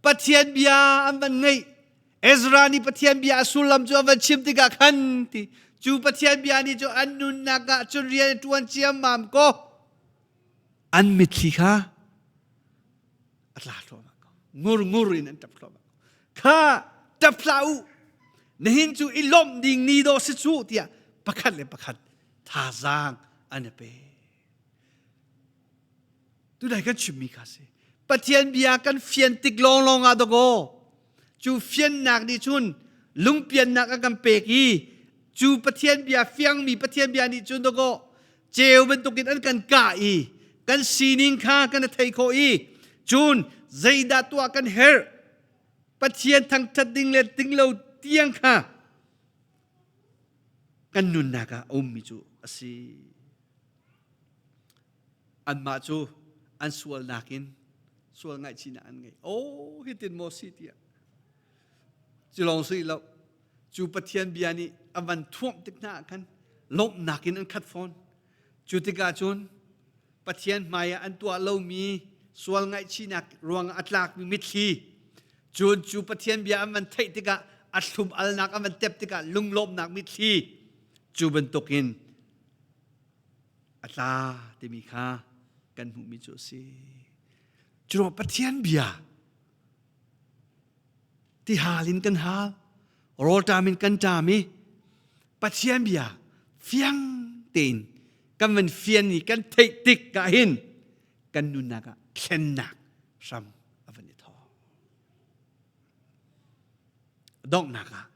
Pathian bia an van ngaih. Ezra nih Pathian bia a sullam cu a van chim tikah khan ti cu Pathian bia nih cu an nunnak ah cun rian a ṭuan ciammam ko. An mitthli kha a tla thluahmah ko. Ngur ngur in an ṭap thluahmah ko. Kha ṭap hlah u. Nihin cu i lawmh ding ni dawh si cu tiah pakhat le pakhat thazaang an i pe. Tunai kan chimmi kha si. Pathian bia kan fian tik lawnglawng ah dakaw cu fiannak nih cun lungpiannak a kan pek i cu Pathian bia fiangmi Pathian bia nih cun dakaw ceu bantukin an kan kah i kan sining kha kan i thei khawh i cun zeidah tuah kan herh Pathian thangṭhat ding le ding lo tiang kha kan nunnak ah a ummi cu a si. Anmah cu an sualnak in sual ngaihchihnak an ngei. Oh, hitin maw si tiah. Cu lawng si lo. Cu Pathian bia nih a van thuamh tik hna ah khan lawmhnak in an khat fawn. Cu tikah cun Pathian hmai ah an tuah lomi sual ngaihchihnak ruangah a tlakmi mitthli cun cu Pathian bia an van theih tikah a thlum alnak an van tep tikah lunglawmhnak mitthli cu bantukin a tla timi kha kan hmuhmi cu a si. Curuang Pathian bia ti hal in kan hal, rawlṭam in kan ṭam i Pathian bia fiang tein kan van fian i kan theih tik ah hin kan nunnak ah thlennak hram a van i thawk. Donghnak ah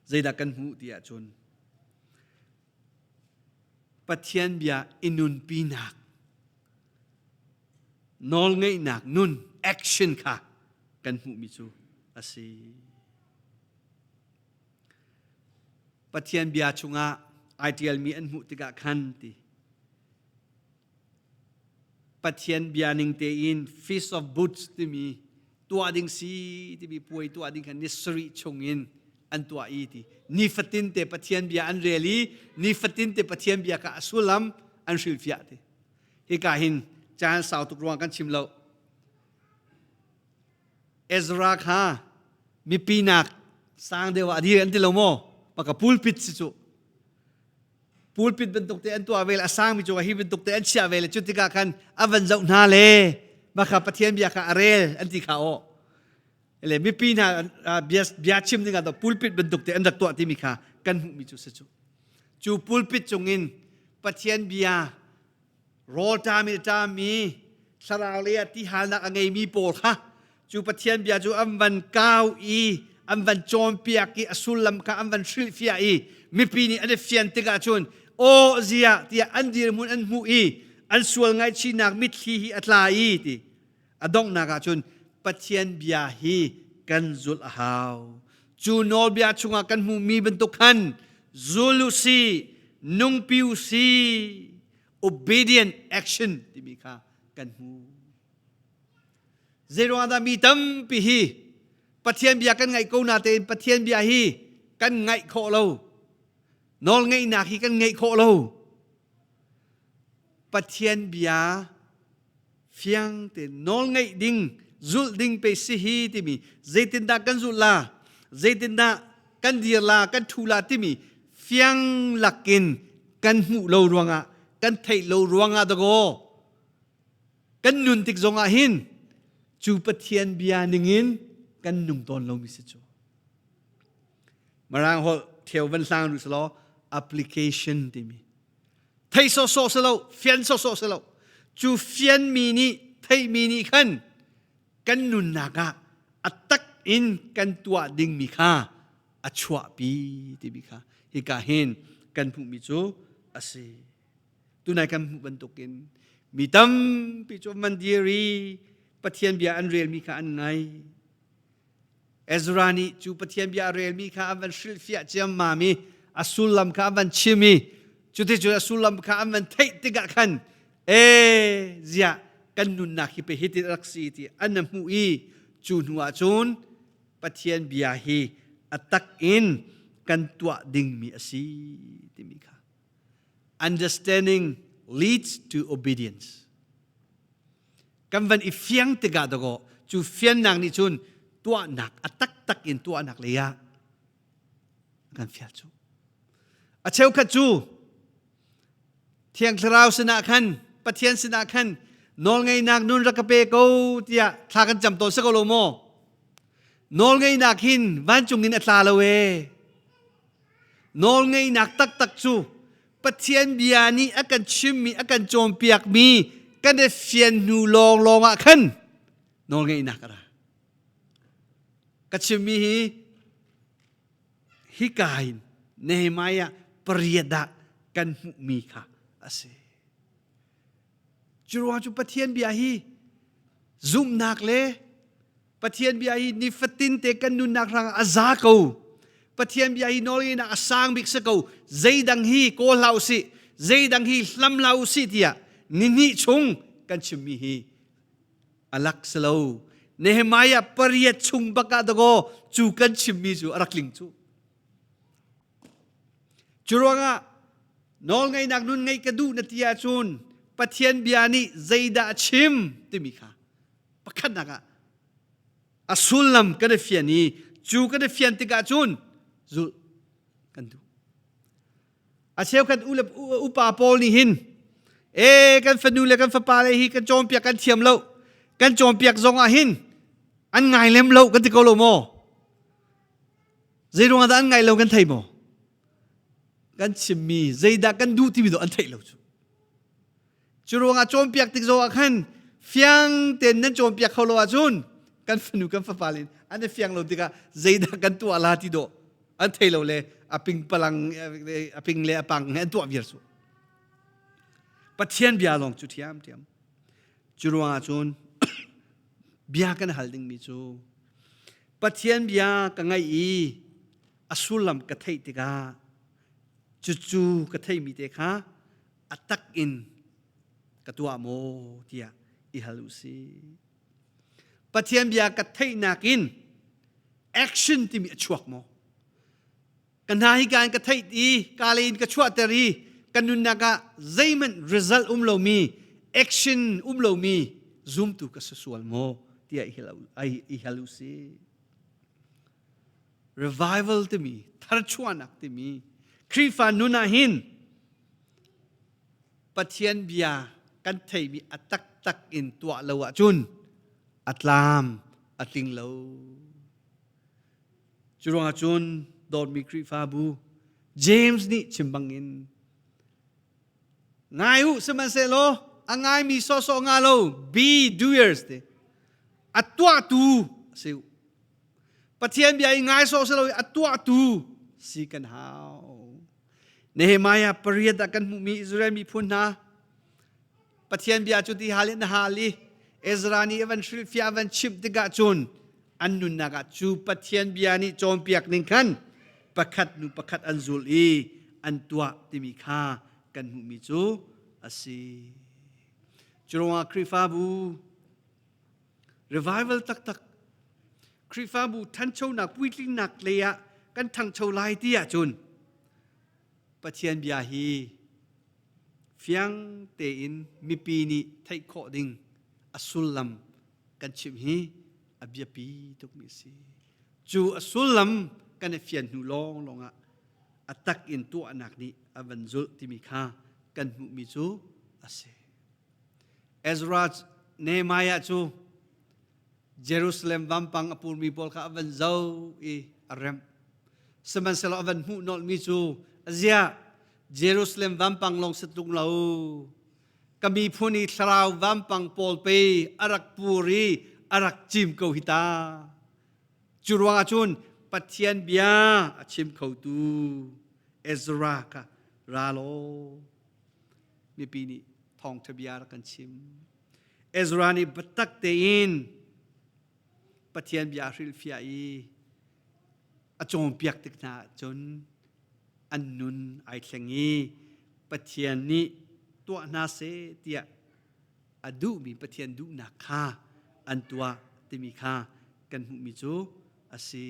zeidah kan hmuh ti ahcun Pathian bia i nunpinak nawlngeihnak nun. action kha kan hmuhmi cu a si. Pathian bia chungah ai ṭialmi an hmuh tikah khan ti Pathian bia ning tein Feast of Booths timi tuah ding si timi puai tuah ding kha ni sarih chungin an tuah i ti nifatin te Pathian bia an rel i nifatin te Pathian bia kha a sullam an hrilhfiah ti hika hin caan sau tuk ruang kan chim lo Ezra kha mipi nak sang deuh ah dir an ti lo maw maka pulpit si cu pulpit bantuk te an tuah ve le a sangmi cungah hi bantuk te an chiah ve le cu tikah khan a van zoh hna le maka Pathian bia kha a rel an ti kha aw le mipi hna bia bia chim dingah to pulpit bantuk te an rak tuah timi kha kan hmuhmi cu si cu cu pulpit cungin Pathian bia rawlṭam in a ṭammi thlarau lei ah tihalnak a ngeimi pawl kha cu Pathian bia cu an van kau i an van cawnpiak i a sullam kha an van hrilhfiah i mipi nih an i fian tikah cun aw ziah tiah an dirhmun an hmuh i an sual ngaihchihnak mitthli hi a tla i ti a donghnak ah cun Pathian bia hi kan zulh a hau cu nawlbia chungah kan hmuhmi bantuk khan zul u sih nungpi u sih obedient action timi kha kan hmu zeiruang dah mi tampi hi Pathian bia kan ngaih ko na tein Pathian bia hi kan ngaih khawh lo nawlngeihnak hi kan ngeih khawh lo Pathian bia fiang te nawlngeih ding zulh ding pe si hi timi zeitindah kan zulh la zeitindah kan dir la kan thu la timi fiang lakin kan hmuh lo ruangah kan theih lo ruangah dakaw kan nun tik zongah hin cu Pathian bia ningin kan nung tawn lomi si cu Mirang holh theo van hlang ru selaw application timi thei sawsawh si lo fian sawsawh si lo cu fianmi nih theihmi nih khan kan nunnak ah a tak in kan tuah dingmi kha a chuahpi timi kha hika hin kan hmuhmi cu a si tunai kan hmuh bantukin mi tampi cu mandiri Pathian bia an relmi kha an ngai Ezra nih cu Pathian bia a relmi kha an van hrilhfiah ciammam i a sullam kha an van chim i cuticun a sullam kha an van theih tikah khan ee ziah kan nunnak hi pe hitin a rak si ti an hmuh i cu hnu ah cun Pathian bia hi a tak in kan tuah dingmi a si timi kha understanding leads to obedience kan van i fiang tikah dakaw cu fiannak nih cun tuahnak a taktak in tuahnak lei ah kan fial cu a cheukhat cu Thiang Thlarau sinah khan Pathian sinah khan nawlngeihnak nun rak ka pe ko tiah thla kan cam tawn si ko lo maw nawlngeihnak hin vancung in a tla lo ee Nawlngeihnak taktak cu Pathian bia nih a kan chimmi, a kan cawnpiakmi kan i fian hnu lawnglawng ah khan nawlngeihnak a ra. Ka chimmi hi hika hin Nehemiah pariat ah kan hmuhmi kha a si. Cu ruang cu Pathian bia hi zumhnak le Pathian bia hi nifatin te kan nunnak hrang a za ko. Pathian bia hi nawlngeihnak a sang bik si ko. Zeidang hi kawl hlah usih, zeidang hi hlam hlah usih tiah nihnih chung kan chimmi hi a lak si lo. Nehemiah pariat chung bak ah dakaw cu kan chimmi cu a rak tling cu. Cu ruangah nawlngeihnak nun ngeih ka duh na ti ahcun Pathian bia nih zeidah a chim timi kha pakhatnak ah a sullam kan i fian i cu kan i fian tikah cun zulh kan duh. A cheukhat u le upa pawl nih hin e kan fanu le kan fapa le hi kan cawnpiak kan thiam lo kan cawnpiak zong ah hin an ngai lem lo kan ti ko lo maw zei ruangah dah an ngai lo kan thei maw kan chimmi zeidah kan duh timi dawh an theih lo cu Cu ruangah cawnpiak tik zong ah khan fiang tein nan cawnpiak kho lo ahcun kan fanu kan fapa le an i fiang lo tikah zeidah kan tuah la ti dawh an thei lo le a ping palang a ping le a pang he an tuah viar cu Pathian bia lawng cu thiam thiam cu ruangah cun. Bia kan hal dingmi cu Pathian bia ka ngaih i a sullam ka theih tikah cucu ka theihmi te kha a tak in ka tuah maw tiah i hal u sih. Pathian bia ka theihnak in action timi a chuak maw? Ka hna hi ka in ka theih i ka le in ka chuahter i ka nunnak ah zeihmanh result um lomi action um lomi zumtu ka si sual maw tiah i hal u sih. Revival timi tharchuahnak timi Khrihfa nun ah hin Pathian bia kan theimi a taktak in tuah lo ahcun a tlam a tling lo. Cu ruangah cun dawtmi Khrihfabu James nih chim bangin ngai u sihmanhsehlaw a ngaimi sawhsawh nga lo be doers te a tuahtu si u Pathian bia i ngai sawh si lo i a tuahtu si kan hau. Nehemiah pariat ah kan hmuhmi Israel miphun hna Pathian bia cu ti hal in a hal i Ezra nih a van hrilhfiah a van chimh tikah cun an nunnak ah cu Pathian bia nih cawnpiak ning khan pakhat hnu pakhat an zul i an tuah timi kha kan hmuhmi cu a si. Cu ruangah Khrihfabu revival taktak Khrihfabu ṭhanchonak puitlingnak lei ah kan ṭhangcho lai ti ahcun Pathian bia hi fiang tein mipi nih theih khawh ding a sullam kan chimh hi a biapi tukmi a si. Cu a sullam kan i fian hnu lawnglawng ah a tak in tuahnak nih a van zulh timi kha kan hmuhmi cu a si. Ezra Nehemiah cu Jerusalem vampang a purmi pawl kha a van zoh i a remh. Sihmanhsehlaw a van hmuh nolhmi cu aziah Jerusalem vampang lawng si tlung lo. Ka miphun i thlarau vampang pawl pe a rak pur i a rak cim ko hi ta. Cu ruangah cun Pathian bia a chim khotu Ezra kha ra law mipi nih thawngṭha bia rak kan chim. Ezra nih biatak tein Pathian bia a hrilhfiah i a cawnpiak tik hna ahcun an nun ai thleng i Pathian nih tuah hna seh tiah a duhmi Pathian duhnak kha an tuah timi kha kan hmuhmi cu a si.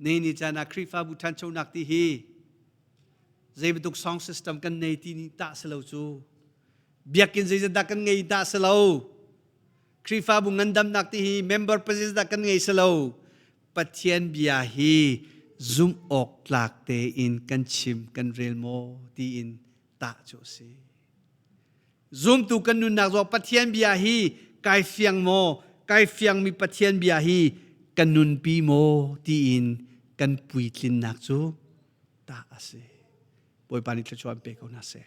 Ni ni caan ah Khrihfabu ṭhanchonak ti hi zei bantuk sound system kan nei ti nih tah si lo cu biakinn zeizat dah kan ngei dah si lo Khrihfabu ngandamnak ti hi member pazit dah kan ngei si lo Pathian bia hi zumh awk tlak tein kan chim kan rel maw tiin tah cu a si Zumtu kan nunnak zong Pathian bia hi kai fiang maw kai fiangmi Pathian bia hi kan nunpi maw tiin kan puitlinnak cu tah a si. Bawipa nih thluachuah an pe ko hna seh.